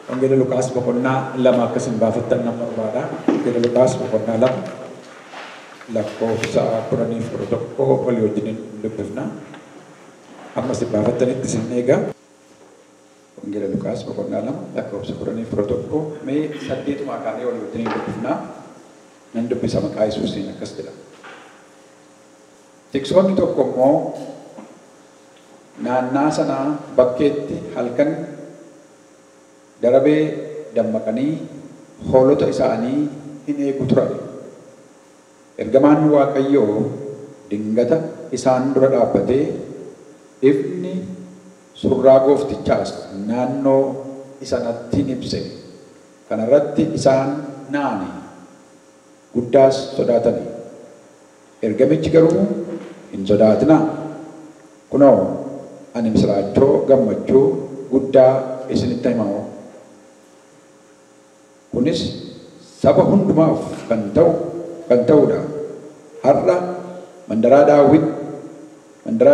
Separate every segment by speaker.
Speaker 1: Wangeela Luqaas boqonnaa 2 akkasin baafattan nama barbaada. Wangeela Luqaas boqonnaa 2 lakkoofsa 10 fi 11 walii wajjin dubbifna. Amma isin baafattanitti isin eega. Wangeela Luqaas boqonnaa 2 lakkoofsa 10 fi 11 mee 8 kaanee walii wajjin dubbifna. Nan dubbisa maqaa Yesuusiin akkas jedha. Tiksoonni tokko immoo naannaa sanaa bakkeetti halkan darabee dammaqanii hoolota isaanii hin eegu turan. Ergamaan Waaqayyoo dingata isaan dura dhaabbatee ifni surraa gooftichaas naannoo isanatti ibse. Kanarratti isaan naani guddaas sodaatani. Ergamichi garuu hin sodaatinaa, kunoo ani misiraachoo gammachuu guddaa isinitti himamoo. Kunis saba hundumaaf kan ta'udha. Har'a mandaraa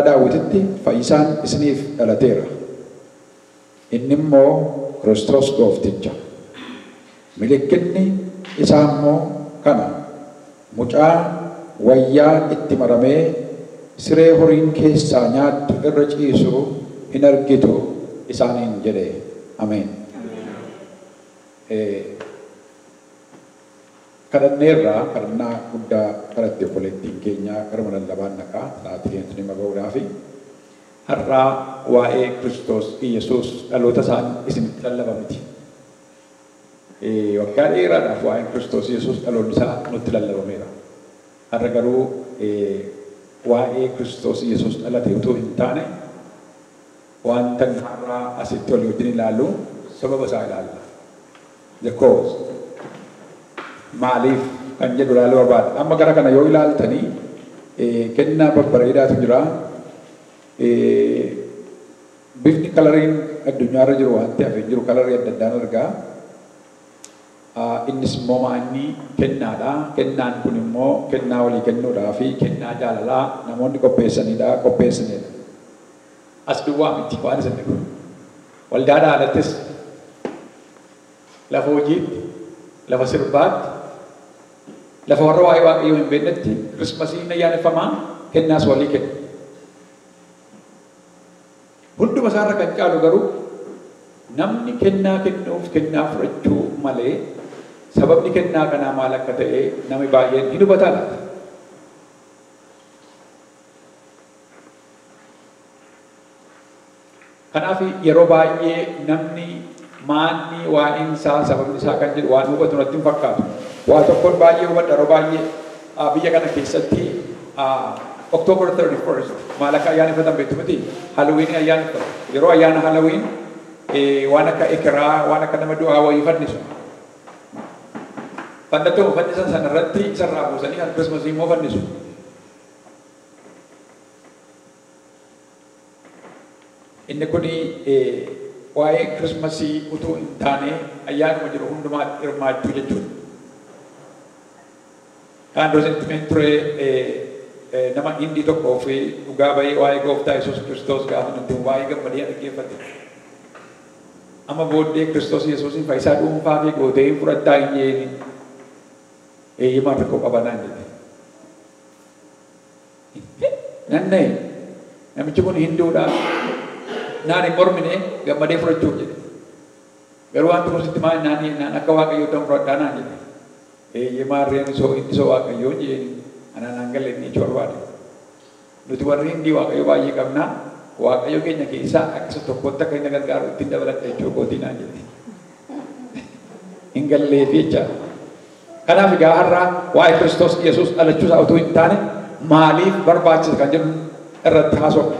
Speaker 1: Daawititti fayyisaan isiniif dhalateera. Inni immoo Kiristoos goofticha. Milikkinni isaa immoo kana: mucaa wayyaa itti maramee siree horiin keessaa nyaattu irra ciisu hin argitu isaaniin jedhe. Ameen. Kadhanneerraa kadhannaa guddaa kadhatte obboleettiin keenya karuma lallabaan naqaa sa'aatii keenya dhimma ba'uudhaa fi har'aa waa'ee Kiristoos Iyyasuus dhaloota isaan isinitti lallaba miti. Waggaa dheeraadhaaf waa'een Kiristoos Iyyasuus dhaloonni isaa nutti lallabameera. Har'a garuu waa'ee Kiristoos Iyyasuus dhalate utuu hin taane wanta har'aa asitti walii wajjin ilaallu sababa isaa ilaalla. The cause. Maaliif kan jedhu ilaaluu barbaada. Amma gara kana yoo ilaaltanii kennaa babbareedaatu jira. Bifni kalariin addunyaarra jiru wanti hafee jiru kalarii adda addaan argaa. Innis immoo maanni kennaadha. Kennaan kun immoo kennaa walii kennuudhaa fi kennaa jaalalaa namoonni qopheessanidha. As duwwaa miti waan isin dhibu. Waldaadhaa alattis lafa hojiitti, lafa sirbaatti, lafa warra waa'ee Waaqayyoo hin beeknetti Kirismasiin ayyaaneffamaa kennaas walii kenna. Hunduma isaarra kan caalu garuu namni kennaa kennuuf kennaa fudhachuu malee sababni kennaa kanaa maal akka ta'e namni baay'een hin hubataa laata. Kanaaf yeroo baay'ee namni maanni waa'een isaa sababni isaa kan jedhu waan hubatu natti hin fakkaatu. Waa tokkoon baay'ee hubadha yeroo baay'ee biyya kana keessatti October 31st maal akka ayyaaneffatan beektu miti? Halloween ayyaaneffatu. Yeroo ayyaana Halloween waan akka ekeraa waan akka nama du'aa wayii fannisu. Fannattoo fannisan sanarratti isarraa buusanii kan Kirismasii immoo fannisu. Inni kuni waa'ee Kirismasii utuu hin taane ayyaanuma jiru hundumaatti hirmaachuu jechuudha. Kaan dura isinitti himeen ture nama Hindii tokkoo fi dhugaa bahee waa'ee gooftaa Yesuus Kiristoos gaafa nutti himu baay'ee gammadee dhaggeeffate. Amma booddee Kiristoos Yesuusiin fayyisaa dhuunfaa fi gootee fudhattaa hin jeeni. Eeyyimaan rakkoo qaba naan jedhe. Nannee namichi kun Hinduudha. Naan hin mormine gammadee fudhachuuf jedhe. Garuu waan tokko sitti maal naan jennaan akka Waaqayyoo ta'an fudhadhaa naan jedhe. Eeyyimaan reen inni soo Waaqayyoo jeeni. Anaan naan galle inni jechuu barbaade. Nuti warri Hindii Waaqayyoo baay'ee qabna. Waaqayyo keenya keessaa akka isa tokkotti akka inni gargaaru ittiin dabaladha jechuu kootii naan jedhe. hin galleef jechaadha. Kanaaf egaa har'a waa'ee Kiristoos Yesuus dhalachuusaa utuu hin taane maaliif barbaachisa kan jedhu irratti haasofna.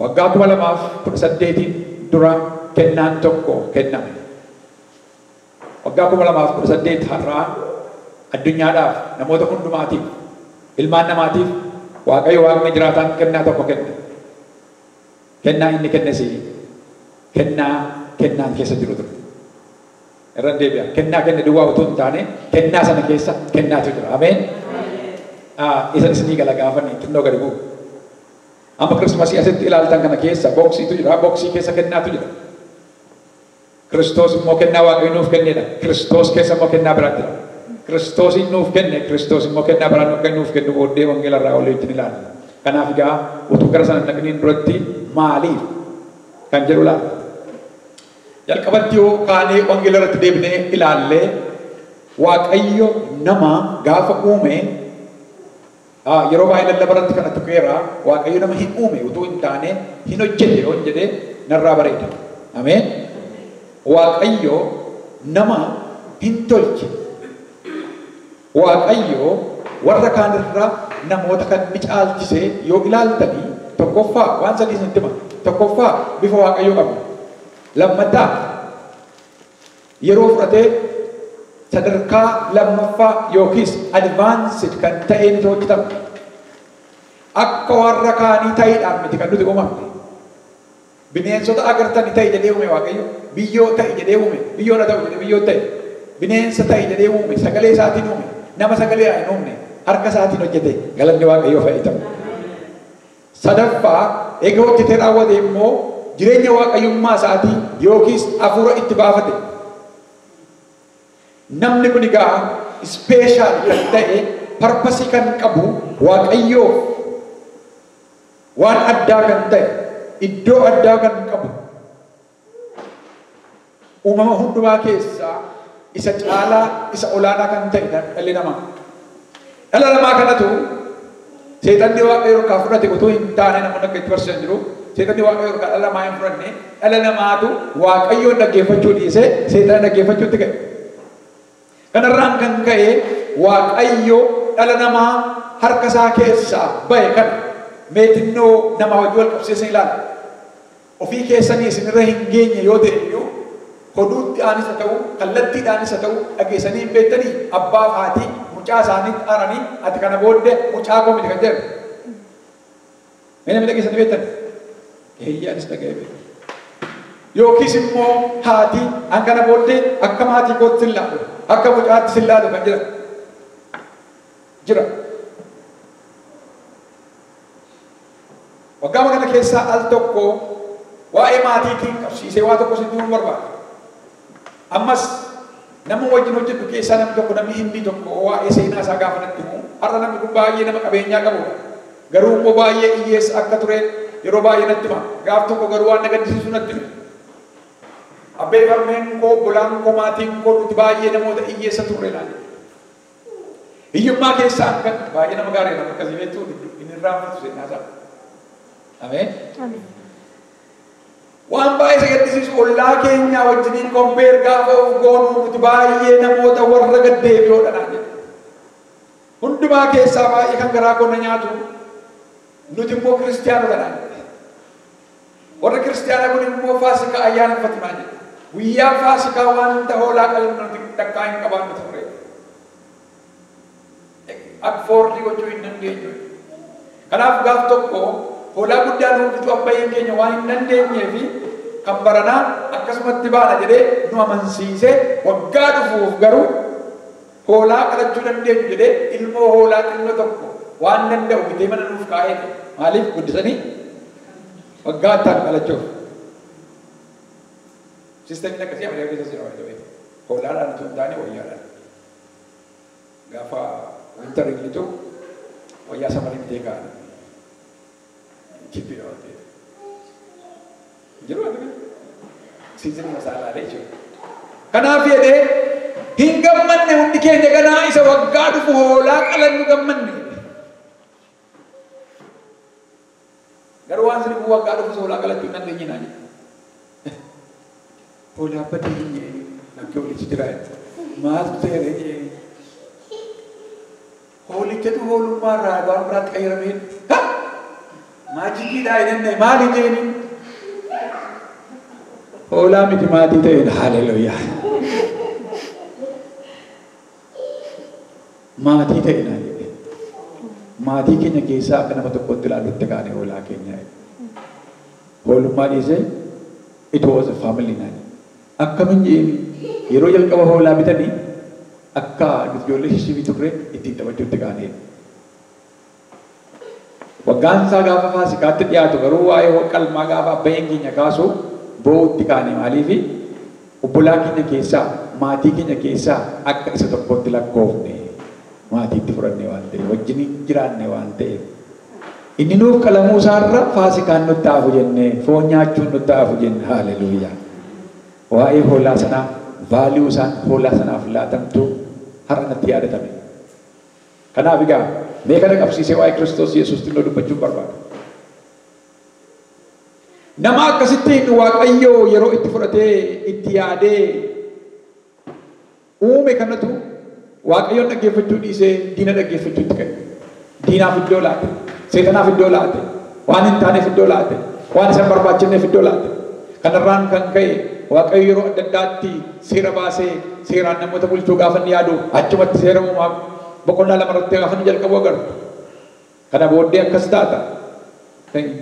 Speaker 1: Waggaa 2018 dura kennaan tokko kenname. Waggaa 2018 har'aa addunyaadhaaf namoota hundumaatiif ilmaan namaatiif Waaqayyo Waaqni jiraataan kennaa tokko kenne. Kennaa inni kennes kennaa kennaan keessa jiru ture. Irra deebi'a. Kennaa kenne duwwaa utuu hin taane kennaa sana keessa kennaatu jira. Ameen. Isa isinii gala gaafanii xinnoo gadi bu'u. Amma Kirismasii asitti ilaaltan kana keessa boksiitu jira. Boksii keessa kennaatu jira. Kiristoos immoo kennaa Waaqayyo nuuf kennedha. Kiristoos keessa immoo kennaa biraatu jira. Kiristoos nuuf kenne, Kiristoos immoo kennaa biraa nuuf kennu booddee wangeela irraa olii wajjin ilaalla. Kanaaf egaa utuu gara sana dhaqniin duratti maaliif kan jedhu ilaalla. Jalqabatti yoo kaanee wangeela irratti deebinee ilaallee Waaqayyo nama gaafa uume yeroo baay'ee lallaba irratti kana tuqeera. Waaqayyo nama hin uume utuu hin taane hin hojjete yoo jedhee narraa bareeda. Ameen. Waaqayyo nama hin tolche. Waaqayyo warra kaanirraa namoota kan ni caalchise yoo ilaaltanii tokkoffaa waan sadii isinitti hima. Tokkoffaa bifa Waaqayyoo qabna. Lammataa yeroo fudhatee sadarkaa lammaffaa yookiis advaansed kan ta'een itti hojjetama. Akka warra kaanii ta'eedhaan miti kan nuti uumamne. Bineensota agartanii ta'e jedhee uume Waaqayyo. Biyyoo ta'e jedhee uume. Biyyoon haa ta'u jedhee biyyoo ta'e. Bineensa ta'e jedhee uume. Sagalee isaatiin uume. Nama sagalee hin uumne. Harka isaatiin hojjete. Galanni Waaqayyoo fayyadamu. Sadaffaa eega hojjetee raawwate immoo jireenya Waaqayyummaa isaatii yookiis hafuura itti baafate. Namni kun egaa ispeeshaal kan ta'e parpasii kan qabu Waaqayyoof waan addaa kan ta'e iddoo addaa kan qabu uumama hundumaa keessaa isa caalaa isa olaanaa kan ta'e dhalli namaa. Dhala namaa kanatu seexanni Waaqayyo harkaa fudhate utuu hin taane namoonni akka itti barsiisan jiru. Seexanni Waaqayyo harkaa dhala namaa hin fudhanne dhala namaatu Waaqayyoon dhaggeeffachuu dhiisee seexana dhaggeeffachuutti ka'e. Kanarraan kan ka'e Waaqayyo dhala namaa harka isaa keessaa ba'e kana meetinnoo namaa wajjin wal qabsiisan ilaala. Ofii keessanii isinirra hin geenye yoo ta'e iyyuu hoduutti aanis haa ta'u kallattiidhaanis haa ta'u dhageessanii hin beektanii abbaa fi haati mucaa isaaniitti aaranii ati kana booddee mucaa koo miti kan jedhu. Mee namni dhageessanii beektan? Eeyyaanis dhaga'ee beeku. Yookiis immoo haati an kana booddee akka maatii kootti sin laalu akka mucaatti sin laalu kan jedhan jira. Waggaa kana keessaa al tokko waa'ee maatiitiin qabsiisee waa tokko sitti himuu barbaada. Ammas nama wajjin hojjetu keessaa namni tokko namni Hindii tokko waa'ee seenaa isaa gaafa natti himu har'a namni kun baay'ee nama qabeenyaa qabudha. Garuu immoo baay'ee hiyyeessa akka ture yeroo baay'ee natti hima. Gaaf tokko garuu waan na gaddisiisu natti hime. Abbee farmeen koo obbolaan koo maatiin koo nuti baay'ee namoota hiyyeessa turre naan jedhe. Hiyyummaa keessaa kan baay'ee nama gaarii nama akkasii beektu inni irraanfatu seenaa isaa. Ameen. Waan baay'ee isa gaddisiisu ollaa keenya wajjiniin kompeer gaafa of goonu nuti baay'ee namoota warra gaddeebi'oodha naan jedhe. Hundumaa keessaa baay'ee kan garaa koo na nyaatu nuti immoo kiristiyaanota naan jedhe. Warra kiristiyaana kun immoo Faasikaa ayyaaneffatu naan jedhe. Guyyaa Faasikaa wanta hoolaa qalnu nuti takkaa hin qabaannu turre. Affoordii gochuu hin dandeenyu. Kanaaf gaaf tokko hoolaa guddaa nuuf bituu abbayyeen keenya waan hin dandeenyee fi kan baranaa akkasumatti baana jedhee nu amansiisee waggaa dhufuuf garuu hoolaa qalachuu dandeenyu jedhee ilmoo hoolaa xinnoo tokko waan danda'u bitee mana nuuf kaa'ee maaliif guddisanii waggaa ittaan qalachuuf. Siistamiin akkasii Ameerikaa keessa jira waan ta'eef hoolaadhaan utuu hin taane wayyaadhaan. Gaafa winter litu wayyaa samarii bitee kaa'an. Kibbi waan ta'eef. Jiru waan ta'eef. Siizanii masaalaalee jechuudha. Kanaaf jedhee hin gammanne hundi keenya ganaa isa waggaa dhufu hoolaa qalannu gammanne. Garuu waan isin waggaa dhufu hoolaa qalachuu hin dandeenye naan jedhe. Hoolaa badii hin jeen lakkee hoolichi jira. Maaltu ta'e jeen? Hoolichatu hoolummaa irraa waan biraatti qayyaramee maajikiidhaa hin jenne maali jeeni? Hoolaa miti maatii ta'een haleluuyaa. Maatii ta'e naan jedhe. Maatii keenya keessaa akka nama tokkotti ilaallutti kaane hoolaa keenya. Hoolummaa dhiisee it was a family naan jedhe. Akkamiin jeeni yeroo jalqaba hoolaa bitanii akka ijoollee shishifii turre ittiin taphachuutti kaanee. Waggaan isaa gaafa Faasikaatti dhiyaatu garuu waa'ee qalmaa gaafa abbayyeen keenya kaasu boo'utti kaane maaliifi obbolaa keenya keessaa maatii keenya keessaa akka isa tokkotti lakkoofne maatiitti fudhanne waan ta'eef wajjin jiraanne waan ta'eef inni nuuf qalamuu isaarra Faasikaan nutti hafu jenne foon nyaachuun nutti hafu jenne haleluuyaa. Waa'ee hoolaa sanaa vaaliyuu isaan hoolaa sanaaf laatamtu har'a natti yaadatame. Kanaaf egaa mee kana qabsiisee waa'ee Kiristoos Yesuus xinnoo dubbachuun barbaada. Nama akkasittiin Waaqayyo yeroo itti fudhatee itti yaadee uume kanatu Waaqayyoon dhaggeeffachuu dhiisee diina dhaggeeffachuutti ka'e. Diinaaf iddoo laate, seexanaaf iddoo laate, waan hin taaneef iddoo laate, waan isa hin barbaachifneef iddoo laate. Kanarraan kan ka'e Waaqayyo yeroo adda addaatti seera baasee seeraan namoota bulchuu gaafa inni yaadu achumatti seera uumaa boqonnaa 2 irratti gaafa inni jalqabu agartu. Kana booddee akkas taata.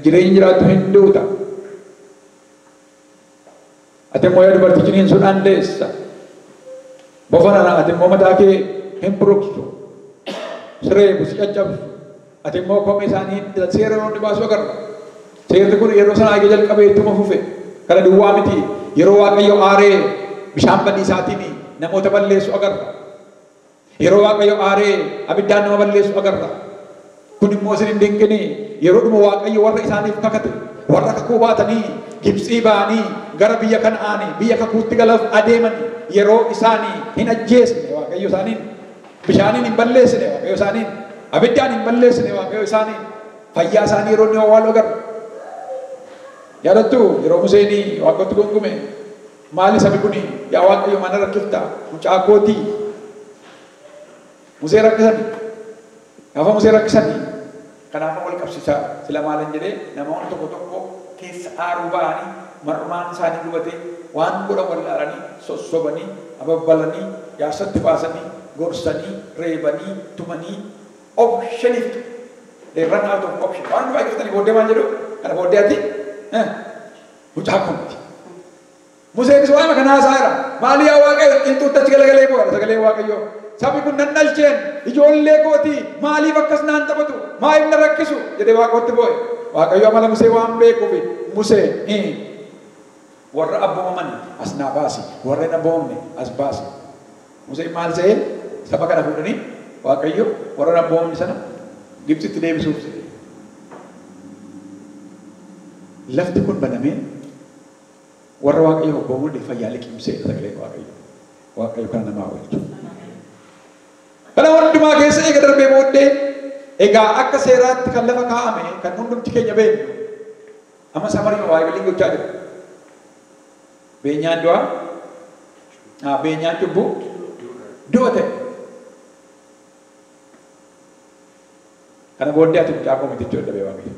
Speaker 1: Jireenyi jiraattu hin duuta. Ati immoo yaa dubartii ciniinsuudhaan deessa. Bofa nana ati immoo mataa kee hin buruksu. Siree si caccabsu. Ati immoo komee isaanii seera yeroo inni baasu agarra. Seerri kun yeroo sana eegee jalqabee ittuma fufe. Kana duwwaa miti. Yeroo Waaqayyo aaree bishaan badiisaatiin namoota balleessu agarra. Yeroo Waaqayyo aaree abiddaan nama balleessu agarra. Kun immoo isin hin dinqini. Yeroo dhuma Waaqayyo warra isaaniif kakate, warra kakuu baatanii Gibxii ba'anii gara biyya Kana'aanii biyya kakuutti galuuf adeeman yeroo isaanii hin ajjeesne Waaqayyo isaaniin, bishaaniin hin balleessine Waaqayyo isaaniin, abiddaan hin balleessine Waaqayyo isaaniin, fayyaa isaanii yeroo inni awwaalu agarra. Yaadattu yeroo Museen Waaqatti gongume maali sabi kuni yaa Waaqayyo mana rakkifta mucaa kootii Musee rakkisani gaafa Musee rakkisani kanaaf wal qabsiisaa sila maalan jedhee namoonni tokko tokko keessa aaruu ba'anii marmaan isaanii gubatee waan godhan wallaalanii sossobanii ababbalanii jaarsatti baasanii gorsanii reebanii tumanii optioniif they run out of option waan hundumaa eeggatanii booddee maal jedhu kana booddee ati mucaa koo miti. Museenis waa'ee kanaa haasaa jira. Maali yaa Waaqayyo qilxuutti achi galagalee bu'a sagalee Waaqayyoo. Sabni kun nan dhalcheen ijoollee kootii maaliif akkas naan taphatu maaliif na rakkisu jedhee Waaqootti boo'e. Waaqayyo amala Musee waan beekuuf Musee warra abboomaman as naa baasi warra hin abboomamne as baasi. Museen maal se'ee saba kana fuudhanii Waaqayyo warra hin abboomamne sana Gibxitti deebisuuf se'e. Lafti kun banamee warra Waaqayyo abboomuu dide fayyaa liqimsee sagaleen Waaqayyo. Waaqayyo kana namaa oolchu. Kana hundumaa keessa eega darbee booddee egaa akka seeraatti kan lafa kaa'ame kan hundumti keenya beeknu amma samarii baay'ee gochaa jiru. Beenyaan du'aa, beenyaan cubbuu du'a ta'e. Kana booddee ati mucaa koo miti jechuu dadhabee Waaqayyo.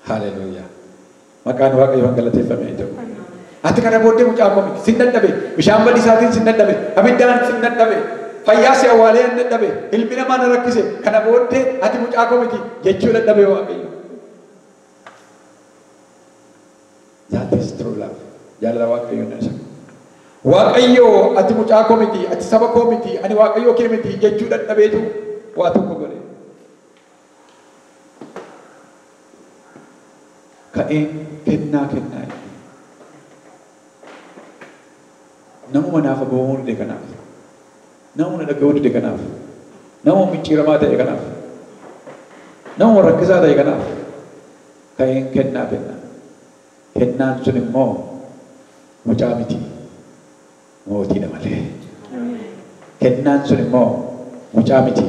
Speaker 1: Haleluuyaa. Maqaan Waaqayyoon galateeffamee jiru. Ati kana booddee mucaa koo miti sin dadhabe, bishaan badiisaatiin sin dadhabe, abiddaan sin dadhabe, fayyaa si awwaalee hin dadhabe, ilmi namaa na rakkise, kana booddee ati mucaa koo miti jechuu dadhabee Waaqayyo. That is true love. Jaalala Waaqayyoon isa. Waaqayyo ati mucaa koo miti, ati saba koo miti, ani Waaqayyo kee miti jechuu dadhabeetu waa tokko godhe. Ka'een kennaa kennaa jedhe. Namuma naaf abboomamuu dide kanaaf, namuma dhaga'uu dide kanaaf, namuma micciiramaa ta'e kanaaf, namuma rakkisaa ta'e kanaaf ka'een kennaa kenna. Kennaan sun immoo mucaa miti, mootiidha malee. Kennaan sun immoo mucaa miti,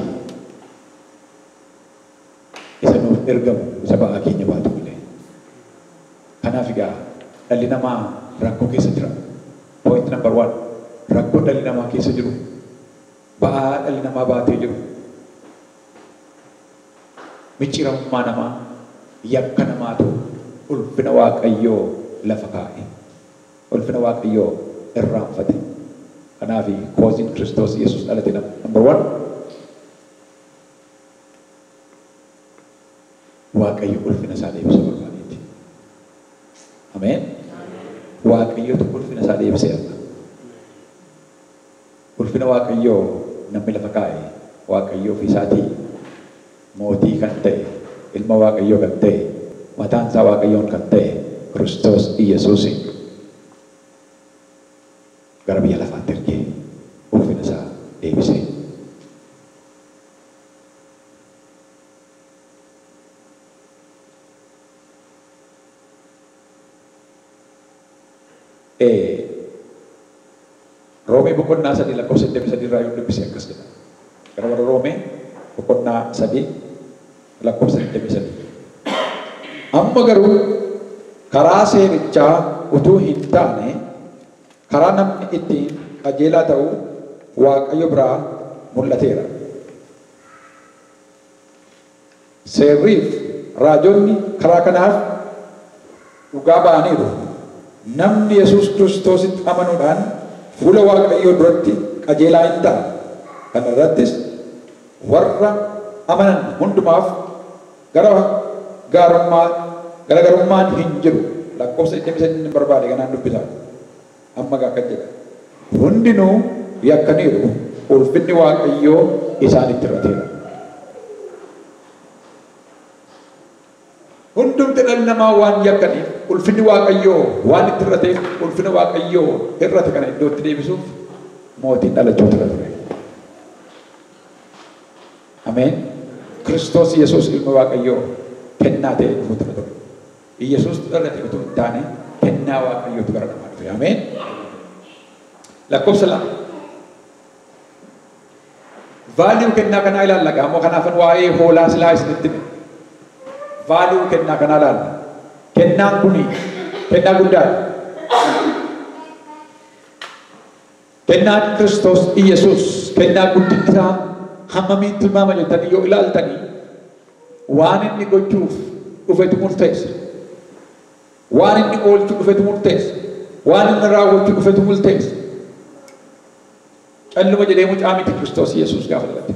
Speaker 1: isa nuuf ergamu isa ba'aa keenya baatu malee. Kanaaf egaa dhalli namaa rakkoo keessa jira. Point number 1. Rakkoo dhalli namaa keessa jiru, ba'aa dhalli namaa baatee jiru, micciiramummaa namaa, yakka namaatu ulfina Waaqayyoo lafa kaa'e, ulfina Waaqayyoo irraanfate. Kanaaf kooziin Kiristoos Yesuus dhalate number 1. Waaqayyo ulfina isaa deebisuu barbaadeeti. Ameen. Waaqayyotu ulfina isaa deebisee arga. Ulfina Waaqayyoo namni lafa kaa'e, Waaqayyoo ofii isaatii mootii kan ta'e, ilma Waaqayyoo kan ta'e, mataan isaa Waaqayyoon kan ta'e, Kiristoos Yesuus gara biyya lafaatti ergee ulfina isaa deebisee. Roomee boqonnaa 3 lakkoofsa 23 irraa yoo dubbise akkas jedha. Gara warra Roomee boqonnaa 3 lakkoofsa 23. Amma garuu karaa seerichaa utuu hin taane karaa namni ittiin qajeelaa ta'u Waaqayyo biraa mul'ateera. Seerriif raajonni karaa kanaaf dhugaa ba'aniiru. Namni Yesuus Kiristoositti amanuudhaan fuula Waaqayyoo duratti qajeelaa hin ta'a. Kana irrattis warra amanan hundumaaf garaagarummaan hin jiru. Lakkoofsa 23 barbaade kanaan dubbisa. Amma akka jedha. Hundinuu yakkaniiru, ulfinni Waaqayyoo isaanitti irrateera. Hundumti dhalli namaa waan yakkaniif, ulfinni Waaqayyoo waan itti irrateef, ulfina Waaqayyoo hir'ate kana iddootti deebisuuf mootiin dhalachuu irra ture. Ameen. Kiristoos Yesuus ilma Waaqayyoo kennaa ta'e dhufuu irra ture. Yesuus dhalate utuu hin taane kennaa Waaqayyootu gara namaa dhufe. Ameen. Lakkoofsa 2. Vaaliyuu kennaa kanaa ilaalla. Ammoo kanaafan waa'ee hoolaa silaa isinitti hime. Vaaliyuu kennaa kanaa ilaalla. Kennaan kuni kennaa guddaadha. Kennaan Kiristoos Yesuus kennaa guddinni isaa hammamiin tilmaama jettanii yoo ilaaltanii waan inni gochuuf dhufetu murteessa. Waan inni oolchuu dhufetu murteessa. Waan inni raawwachuu dhufetu murteessa. Calluma jedhee mucaa miti Kiristoos Yesuus gaafa dhalate.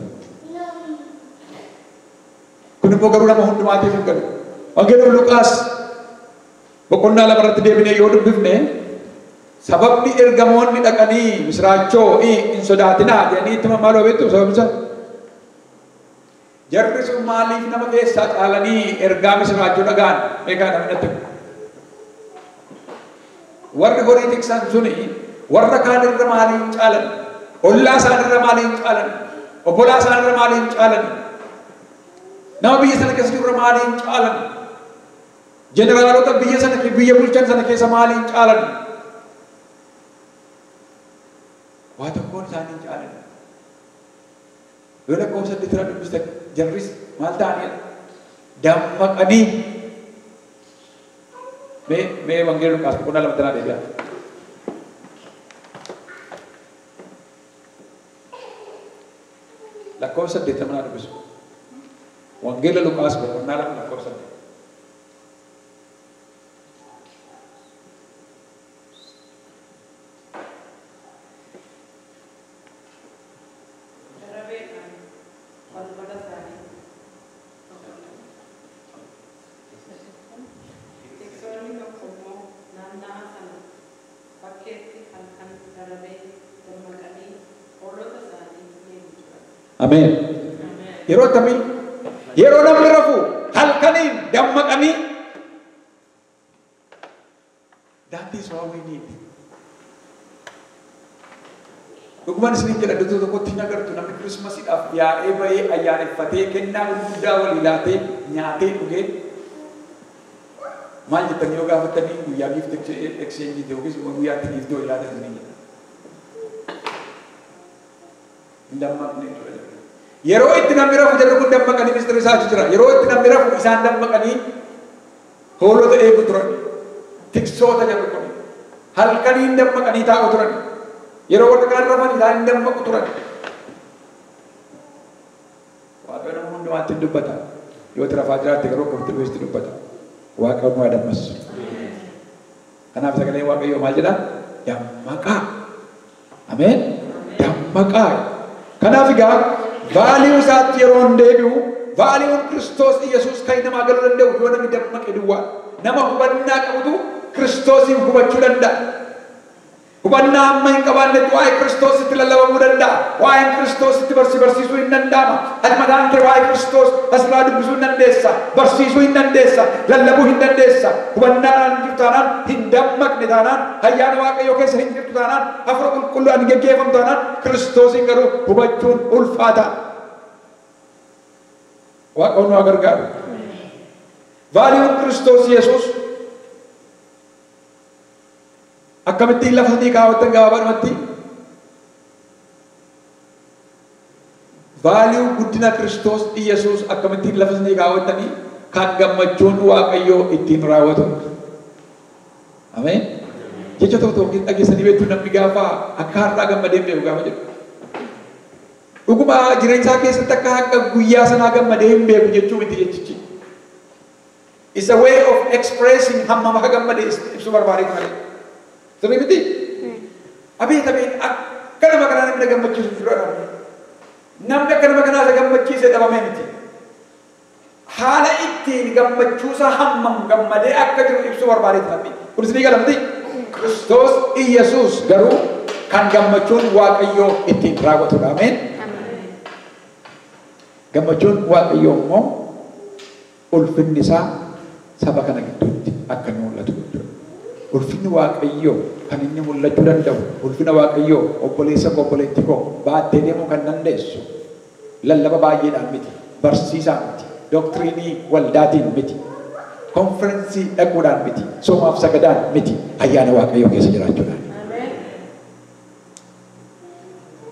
Speaker 1: Kun immoo garuu nama hundumaatiif hin galu. Wangeela Luqaas boqonnaa 2 irratti deebinee yoo dubbifne sababni ergamoonni dhaqanii misiraachoo hin sodaatinaa jedhanii itti maaloo beektu sababni isaa? Jarri sun maaliif nama keessaa caalanii ergaa misiraachoo dhaga'an? Meeqaa namni natti himu? Warri horii tiksan suni warra kaan irra maaliin caalan? Ollaa isaan irra maaliin caalan? Obbolaa isaan irra maaliin caalan? Nama biyya sana keessa jiru irra maaliin caalan? Jeneraalota biyya sana biyya bulchan sana keessa maaliin caalan? Waa tokkoon isaanii caalan. Yoo lakkoofsa 8 irraa dubbistan jarris maal ta'anii dammaqanii mee Wangeela Luqaas boqonnaa 2 tanaa deebi'aa. Lakkoofsa 8 naa dubbisu. Wangeela Luqaas boqonnaa 2 lakkoofsa 8.
Speaker 2: Darabeedhaan balbala isaanii tiksoonni tokko immoo naanna'a sana bakkeetti halkan darabee dammaqanii hoolota isaanii eegu turan.
Speaker 1: Ameen. Yeroo akkamii? Yeroo namni rafu halkaniin dammaqanii. That is what we need. Dhugumaan isiniin jedha iddoo tokkotti hin agartu namni Kirismasiidhaaf yaa'ee bahee ayyaaneffatee kennaa gurguddaa walii laatee nyaatee dhugee maal jettanii yoo gaafattanii guyyaa gift exchange yookiis guyyaa itti gift walii laatan isiniin jedha. Hin dammaqne jechuudha. Yeroo itti namni rafu jarri kun dammaqanii mistira isaa achi jira. Yeroo itti namni rafu isaan dammaqanii hoolota eegu turan. Tiksoota jarri kun. Halkaniin dammaqanii taa'u turan. Yeroo warra kaan rafan isaan hin dammaqu turan. Waaqayyo nama hundumaatti hin dubbata. Yoo itti rafaa jiraatte garuu akkamitti dhufees itti dubbata. Waaqayyo nu haa dammassu. Kanaaf sagaleen Waaqayyoo maal jedha? Dammaqaa. Ameen. Dammaqaa. Kanaaf egaa value isaatti yeroo hin deebi'u, valueun Kiristoos Iyyasuus kan namaa galuu danda'u yoo namni dammaqe duwwaa. Nama hubannaa qabutu Kiristoosiin hubachuu danda'a. Hubannaa amma hin qabaannetti waa'ee Kiristoositti lallabamuu danda'a. Waa'een Kiristoositti barsiisuu hin danda'ama. Ati mataan kee waa'ee Kiristoos asirraa dubbisuu hin dandeessa. Barsiisuu hin dandeessa. Lallabuu hin dandeessa. Hubannaadhaan hin jirtu taanaan, hin dammaqne taanaan, ayyaana Waaqayyoo keessa hin jirtu taanaan, hafuura qulqulluudhaan hin geggeeffamu taanaan, Kiristoosiin garuu hubachuun ulfaata. Waaqayyoon nu haa gargaaru. Valueun Kiristoos Yesuus akkamittiin lafa sadii kaawwattan gabaabaadhumatti value guddina Kiristoos Iyyasuus akkamittiin lafa sadii kaawwattanii kan gammachuun Waaqayyoo ittiin raawwatu. Ameen. Jecha tokko tokko dhageessanii beektu namni gaafa akka har'aa gammadee beeku gaafa jedhu. Dhuguma jireenya isaa keessatti akka akka guyyaa sanaa gammadee hin beeku jechuu miti jechichi. It's a way of expressing hammam akka gammadee ibsuu barbaadee malee. Sirrii miti? Abeet abeet akka nama kanaa namni na gammachiisu jiru dha. Namni akka nama kanaa isa gammachiise dhabamee miti. Haala ittiin gammachuusaa hammam gammadee akka jiru ibsuu barbaadeeti namni. Kun isinii gala miti? Kiristoos Iyyasuus garuu kan gammachuun Waaqayyoo ittiin raawwatudha. Ameen. Gammachuun Waaqayyoo immoo ulfinni isaa saba kana gidduutti akka inni mul'atu jechuudha. Ulfinni Waaqayyoo kan inni mul'achuu danda'u, ulfina Waaqayyoo obboleessa koo obboleettii koo baattee deemuu kan dandeessu lallaba baay'eedhaan miti, barsiisaan miti, doktiriinii waldaatiin miti, konferensii dhaquudhaan miti, soomaaf sagadaan miti, ayyaana Waaqayyoo keessa jiraachuudhaan.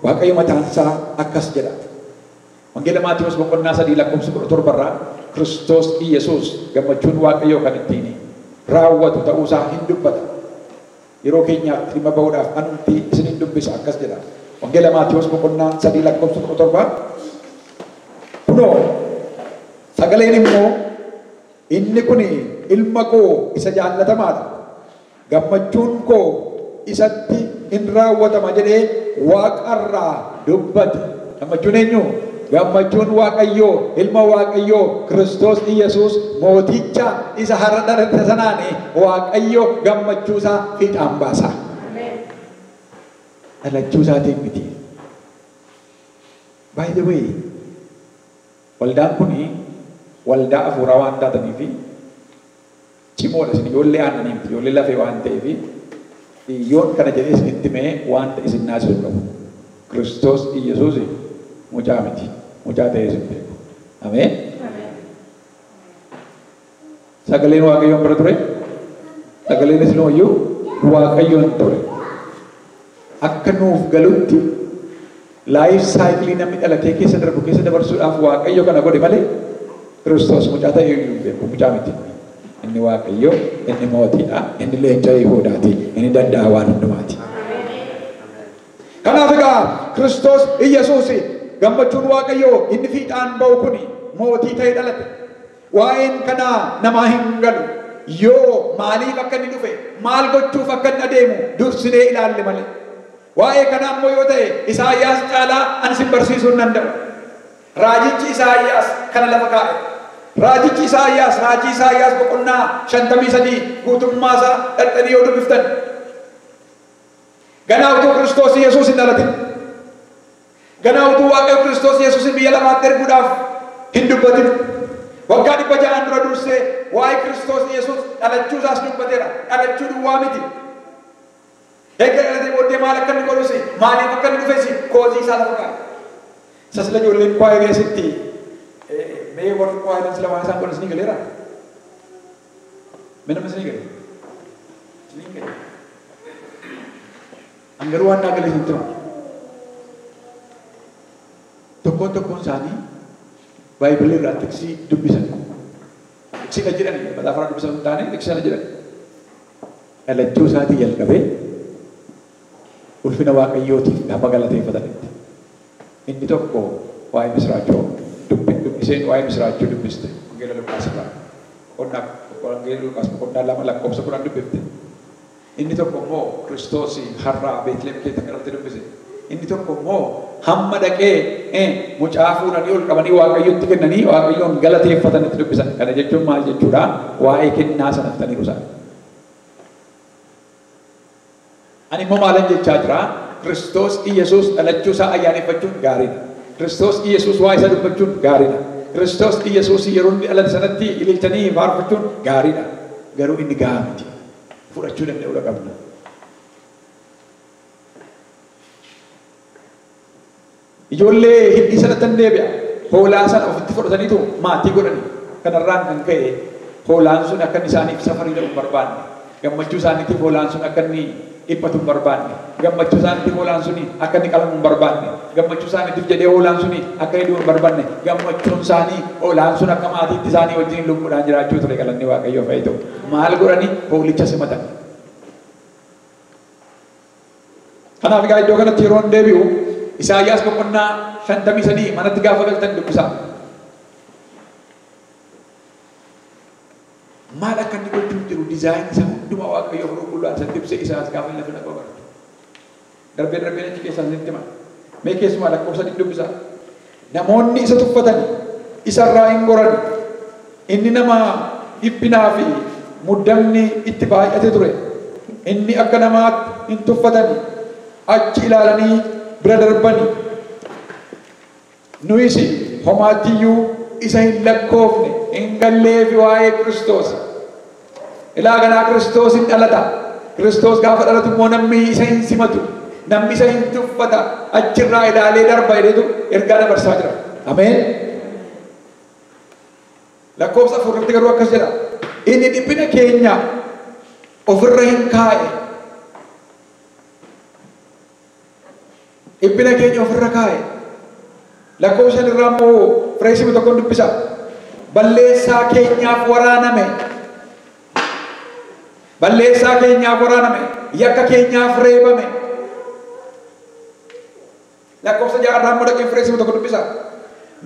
Speaker 1: Waaqayyo mataan isaa akkas jedha. Wangeela Maatewos boqonnaa 3 lakkoofsa 17 irraa Kiristoos Iyyasuus gammachuun Waaqayyoo kan ittiin raawwatu ta'uusaa hin dubbata. Yeroo keenyaaf dhimma ba'uudhaaf anumti isinin dubbisa akkas jedha. Wangeela Maatewos boqonnaa 3 lakkoofsa 17 kunoo sagaleen immoo inni kun ilma koo isa jaallatamaadha. Gammachuun koo isatti hin raawwatama jedhee waaqarraa dubbate. Gammachuun eenyu? Gammachuun Waaqayyoo, ilma Waaqayyoo, Kiristoos Iyyasuus mooticha isa har'a dhalate sanaani Waaqayyo gammachuu isaa fiixaan baasa. Dhalachuu isaatiin miti. By the way, waldaan kuni waldaa hafuuraa waan taataniif cimoodha isin ijoollee aannanii miti, ijoollee lafee waan ta'eef yoon kana jedhee isinitti himee wanta isin naasisu qabu. Kiristoos Iyyasuus mucaa miti, mucaa ta'ee isin beeku. Ameen. Sagaleen Waaqayyoon bira ture, sagaleen isinooyyuu Waaqayyoon ture. Akka nuuf galutti life cycle namni dhalatee keessa darbu keessa dabarsuudhaaf Waaqayyo kana godhe malee Kiristoos mucaa ta'ee iyyuu hin beeku, mucaa miti. Inni Waaqayyo, inni mootiidha, inni leenca Yihuudaati, inni danda'a waan hundumaati. Kanaaf egaa Kiristoos Iyyasuus gammachuun Waaqayyoo inni fiixaan ba'u kuni mootii ta'ee dhalate. Waa'een kanaa namaa hin galu. Yoo maaliif akka inni dhufe, maal gochuuf akka inni adeemu dursinee ilaalle malee. Waa'ee kanaa immoo yoo ta'e Isaayyaas caalaa ani isin barsiisuu hin danda'u. Raajichi Isaayyaas kana lafa kaa'e. Raajichi Isaayyaas, raajii Isaayyaas boqonnaa 53 guutummaa isaa dhaqxanii yoo dubbiftan ganaa utuu Kiristoos Yesuus hin dhalatin, ganaa utuu Waaqayyo Kiristoos Yesuusin biyya lafaatti erguudhaaf hin dubbatin, waggaa 600 dura dursee waa'ee Kiristoos Yesuus dhalachuu isaas dubbateera. Dhalachuu duwwaa miti. Eega dhalatee booddee maal akka inni godhus, maaliif akka inni dhufes cause isaa lafa kaa'e. Isa sila ijoolleen choir keessatti mee warri choiriin sila waan isaan godhan isinii galeera? Mee nama isinii gale? Isinii gale. An garuu waan naa gale isinitti hima. Tokkoon tokkoon isaanii Baayibilii irraa tiksii dubbisan. Tiksiidha jedhani, macaafa irraa dubbisan hin taane tiksii sana jedhani. Dhalachuu isaatii jalqabee ulfina Waaqayyootiif gaafa galateeffatanitti. Inni tokko waa'ee misiraachoo dubbiseen waa'ee misiraachoo dubbiste. Wangeela Luqaas irraa. Wangeela Luqaas boqonnaa 2 lakkoofsa 10 dubbifte. Inni tokko immoo Kiristoos har'a Beetlehem keessatti dhalate dubbise. Inni tokko immoo hamma dhaqee mucaa fuudhanii ol qabanii Waaqayyotti kennanii Waaqayyoon galateeffatanitti dubbisan. Kana jechuun maal jechuudha? Waa'ee kennaa sana fixaniiru isaan. Ani immoo maalan jechaa jira? Kiristoos Iyyasuus dhalachuu isaa ayyaaneffachuun gaariidha. Kiristoos Iyyasuus waa isa dubbachuun gaariidha. Kiristoos Iyyasuus yeroo inni dhalate sanatti ililchanii faarfachuun gaariidha. Garuu inni gahaa miti. Fudhachuu danda'uu qabna. Ijoollee hidhii sanatti hin deebi'a. Hoolaa sana ofitti fudhataniitu maatii godhani. Kanarraan kan ka'e hoolaan sun akka inni isaaniif safarii ta'u hin barbaanne. Gammachuu isaaniitiif hoolaan sun akka inni dhiphatu hin barbaanne. Gammachuu isaaniitiif hoolaan sun akka inni qalamu hin barbaanne. Gammachuu isaaniitiif jedhee hoolaan sun akka inni du'u hin barbaanne. Gammachuun isaanii hoolaan sun akka maatiitti isaanii wajjin lubbuudhaan jiraachuu ture galanni Waaqayyoof haa ta'u. Maal godhani? Hoolicha simatan. Kanaaf egaa iddoo kanatti yeroo hin deebi'u Isaayyaas boqonnaa 53 manatti gaafa galtan dubbisaa. Maal akka inni gochuuf jiru diizaayinii isa hundumaa Waaqayyoo qulqulluudhaan isatti ibsee Isaayyaas gaafa inni lafa naqu agartu. Darbee darbee achi keessaa isinitti hima. Mee keessumaa lakkoofsa 3 dubbisaa. Namoonni isa tuffatan isarraa hin goran. Inni nama dhiphinaa fi muddamni itti baay'ate ture. Inni akka namaatti hin tuffatani. Achi ilaalanii bira darbani. Nuyis homaattiyyuu isa hin lakkoofne hin galleefi waa'ee Kiristoos. Ilaa kanaa Kiristoos hin dhalata. Kiristoos gaafa dhalatu immoo namni isa hin simatu. Namni isa hin tuffata. Achirraa ilaalee darba jedheetu ergaa dabarsaa jira. Ameen. Lakkoofsa 4 irratti garuu akkas jedha. Inni dhiphina keenya ofirra hin kaa'e. Dhiphina keenya ofirra kaa'e. Lakkoofsa 5 irraa immoo fireesii tokkoon dubbisa. Balleessaa keenyaaf waraaname. Balleessaa keenyaaf waraaname. Yakka keenyaaf reebame. Lakkoofsa 6 irraa immoo dhaqee fireesii tokko dubbisa.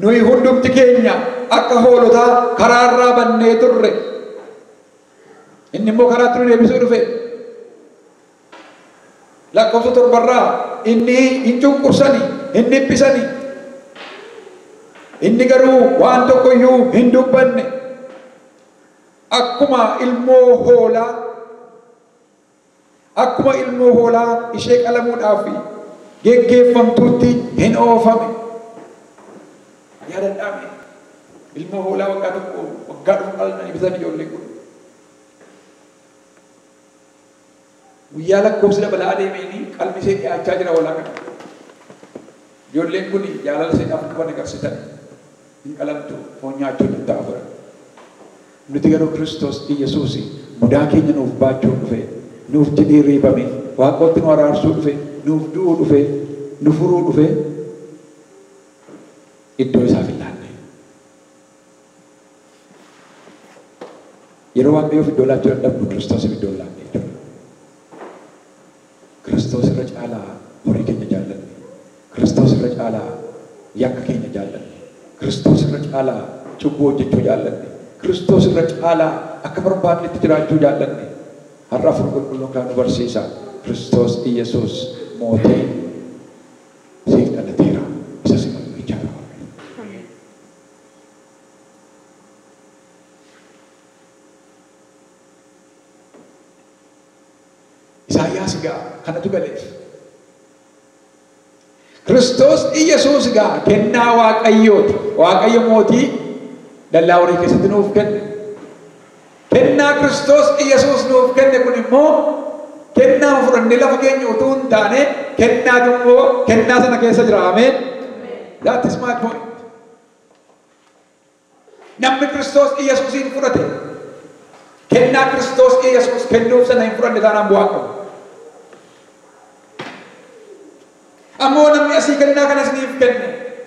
Speaker 1: Nuyi hundumti keenya akka hoolotaa karaarraa bannee turre. Inni immoo karaatti nu deebisuu dhufe. Lakkoofsa 7 irraa inni hin cunqursani, hin dhiphisani. Inni garuu waan tokko iyyuu hin dubbanne. Akkuma ilmoo hoolaa, akkuma ilmoo hoolaa ishee qalamuudhaaf geggeeffamtuutti hin oofame. Yaadadhaame ilmoo hoolaa waggaa tokko waggaa dhufu qalanii bitan ijoolleen kun. Guyyaa lakkoofsi dabalaa adeemeenii qalmi ishee dhiyaachaa jira hoolaa kana. Ijoolleen kun jaalala isheedhaaf qaban agarsiisan hin qalamtu foon nyaachuun hin ta'a godhan. Nuti garuu Kiristoos Iyyasuus mudaa keenya nuuf baachuu dhufe, nuuf jedhee reebame, Waaqootti nu araarsuu dhufe, nuuf du'uu dhufe, nu furuu dhufe, iddoo isaaf hin laanne. Yeroo Waaqayyoof iddoo laachuu dadhabnu Kiristoosiif iddoo hin laanne jechuudha. Kiristoos irra caalaa horii keenya jaallanne. Kiristoos irra caalaa yakka keenya jaallanne. Kiristoos irra caalaa cubbuu hojjechuu jaallanne. Kiristoos irra caalaa akka barbaadnetti jiraachuu jaallanne. Har'a Hafuurri Qulqulluun kan nu barsiisa. Kiristoos Iyyasuus mootii siif dhalateera. Isa simadhu jechaadha Waaqayyo. Isaayyaas egaa kanatu galeef. Kiristoos Iyyasuus egaa kennaa Waaqayyooti. Waaqayyo mootii dallaa horii keessatti nuuf kenne. Kennaa Kiristoos Iyyasuus nuuf kenne kun immoo kennaa fudhannee lafa keenya utuu hin taane kennaatu immoo kennaa sana keessa jira. Ameen. That is my point. Namni Kiristoos Iyyasuusiin fudhate kennaa Kiristoos Iyyasuus kennuuf sana hin fudhanne taanaan bu'aa qabu. Ammoo namni asii kennaa kana isiniif kenne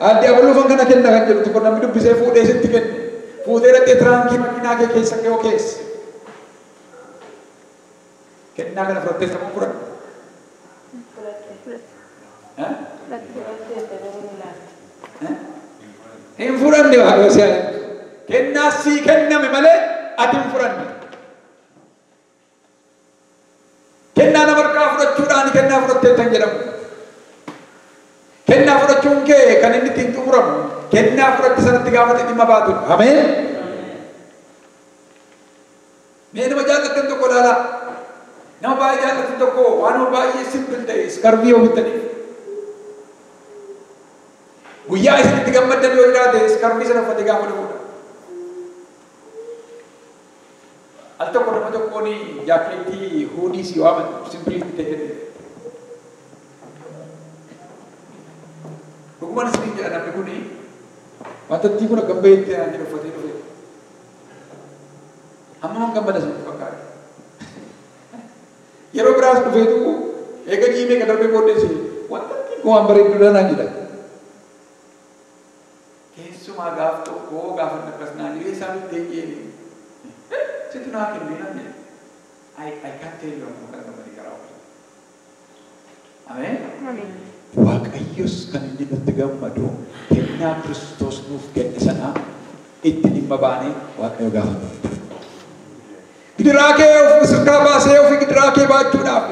Speaker 1: adde abaluufan kana kenna kan jedhu tokko namni dubbisee fuudhee sitti kenne. Fuutee dhaqxee tiraankii makiinaa kee keessa kee keessa. Kennaa kana fudhattee sammuu fudhadhu. Hin fudhanne Waaqayyo si haa. Kennaa sii kenname malee ati hin fudhanne. Kennaa nama harkaa fudhachuudhaan kennaa fudhattee kan jedhamu. Kennaa fudhachuun kee kan inni ittiin xumuramu kennaa fudhatte sanatti gaafate dhimma baatudha. Ameen. Mee nama jaallattan tokko ilaalaa. Nama baay'ee jaallatan tokko waan baay'ee simple ta'e scarfii yoo bittaniif. Guyyaa isinitti gammaddan yoo jiraate scarfii sana uffatee gaafa dhufudha. Al tokko nama tokkoon jaakeettii hoodie si waaman simple bitee kenne. Dhugumaan isiniin jedha namni kuni wanta ittiin kun akkam baheetti naan jedhu uffatee dhufe. Hamma gammada isinitti fakkaata. Yeroo biraas dhufeetu eega jiimee kan darbee booddeessi wanta ittiin kun waan bareedduudha naan jedha. Keessumaa gaaf tokko gaafa akkas naan jedhee isaan itti eeyyee situ naa kennee naan jedhe. I can't tell you amma kana gammadee karaa ofii. Ameen. Waaqayyos kan inni nutti gammadu kennaa Kiristoos nuuf kenne sana itti dhimma baanee Waaqayyo gaafa. Gidiraa kee of sirkaa baasee ofii gidiraa kee baachuudhaaf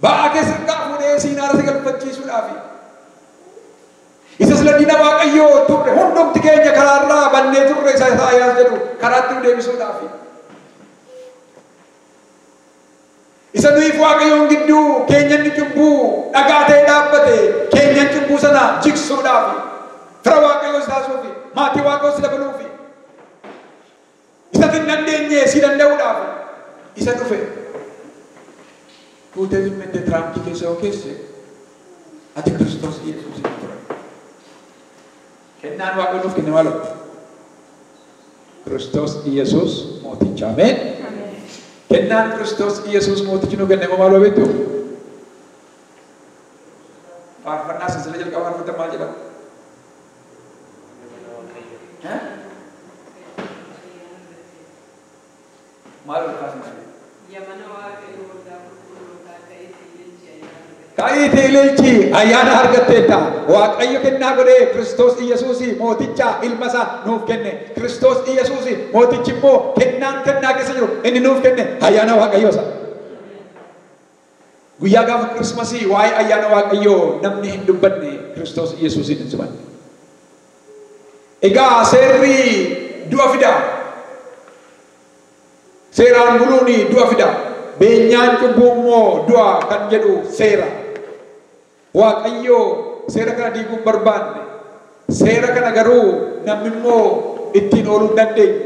Speaker 1: ba'aa kee sirkaa fuudhee siinaara si galfachiisuudhaaf isa sila diina Waaqayyoo turre hundumti keenya karaarraa bannee turre isa Isaayaas jedhu karaatti nu deebisuudhaaf isa nuyiif Waaqayyoon gidduu keenyan cubbuu dhagaa ta'ee dhaabbate keenyan cubbuu sana jigsuudhaaf fira Waaqayyoo si taasisuufi maatii Waaqayyoo si dabaluufi isa hin dandeenye si danda'uudhaaf isa dhufe fuutee zimmettee tiraamkii keessa yoo keesse ati Kiristoos Yesuusin ture. Kennaan Waaqayyo nuuf kenne maaloo? Kiristoos Yesuus mooticha. Ameen. Kennaan Kiristoos Yesuus mootichi nu kenne maaloo beektu? Faarfannaa silsila jalqabaa faarfatan maal jedhama? Maal ol kaasna?
Speaker 2: Yamana Waaqayyo waldaa qulqullootaa
Speaker 1: Ka'iitii ililchi ayyaana argatteetta. Waaqayyo kennaa godhee Kiristoos Iyyasuus mooticha ilma isaa nuuf kenne. Kiristoos Iyyasuus mootichi immoo kennaan kennaa keessa jiru inni nuuf kenne ayyaana Waaqayyoo isa. Guyyaa gaafa Kirismasii waa'ee ayyaana Waaqayyoo namni hin dubbanne Kiristoos Iyyasuusin hin simanne. Egaa seerri du'a fida. Seeraan buluun du'a fida. Beenyaan cubbuu immoo du'a kan jedhu seera. Waaqayyoo seera kana diiguu hin barbaanne. Seera kana garuu namni immoo ittiin ooluu hin dandeenye.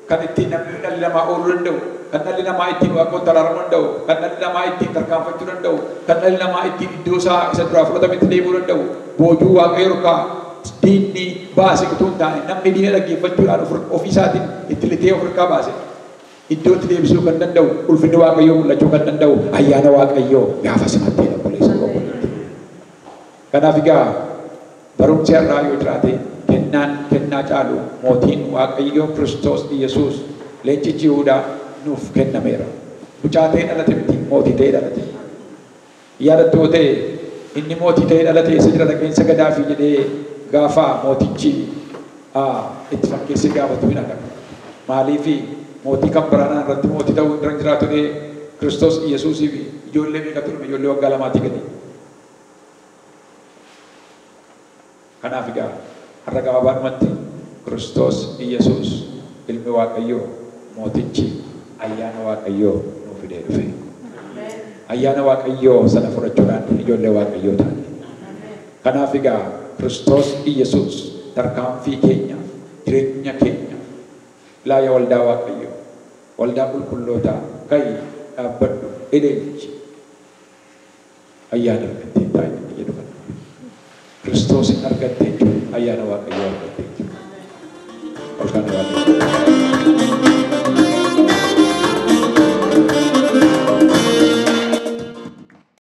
Speaker 1: Kan ittiin namni dhalli namaa ooluu danda'u, kan dhalli namaa ittiin waaqoon araaramuu danda'u, kan dhalli namaa ittiin tarkaanfachuu danda'u, kan dhalli namaa ittiin iddoo isaa isa duraa fudhatametti deemuu danda'u, boojuu waaqayyo harkaa diinni baase utuu hin taane namni diina dhaggeeffachuudhaan ofii isaatiin itti litee of harkaa baase. Iddootti deebisuu kan danda'u, ulfinni Waaqayyoo mul'achuu kan danda'u, ayyaana Waaqayyoo gaafa simattee obboleessa obboleetti. Kanaaf egaa barumsi har'aa yoo jiraate kennaan kennaa caalu mootiin Waaqayyoo Kiristoos Iyyasuus leencichi Yihuudaa nuuf kennameera. Mucaa ta'ee dhalate miti, mootii ta'ee dhalate. Yaadattu yoo ta'e inni mootii ta'ee dhalate isa jira dhaqeensa gadaafii jedhee gaafa mootichi itti fakkeessee gaafatu hin agarra. Maaliifi mootii kan biraanaa irratti mootii ta'uu hin jiraatu jedhee Kiristoos Iyyasuusii fi ijoollee meeqatu dhume ijoollee waggaa lamaatii gadi. Kanaaf egaa har'a gabaabaadhumatti Kiristoos Iyyasuus ilmi Waaqayyoo mootichi ayyaana Waaqayyoo nuuf fidee dhufe. Ayyaana Waaqayyoo sana fudhachuudhaan ijoollee Waaqayyoo taane. Kanaaf egaa Kiristoos Iyyasuus tarkaanfii keenyaaf, jireenya keenyaaf, laaya waldaa Waaqayyoo, waldaa qulqullootaa, ka'i dhaabbadhu, ililchi. Ayyaana argattee taa'e inni jedhu kana. Kiristoosin argattee jechuun ayyaana Waaqayyoo argattee jechuudha. Olkaan Waaqayyoo.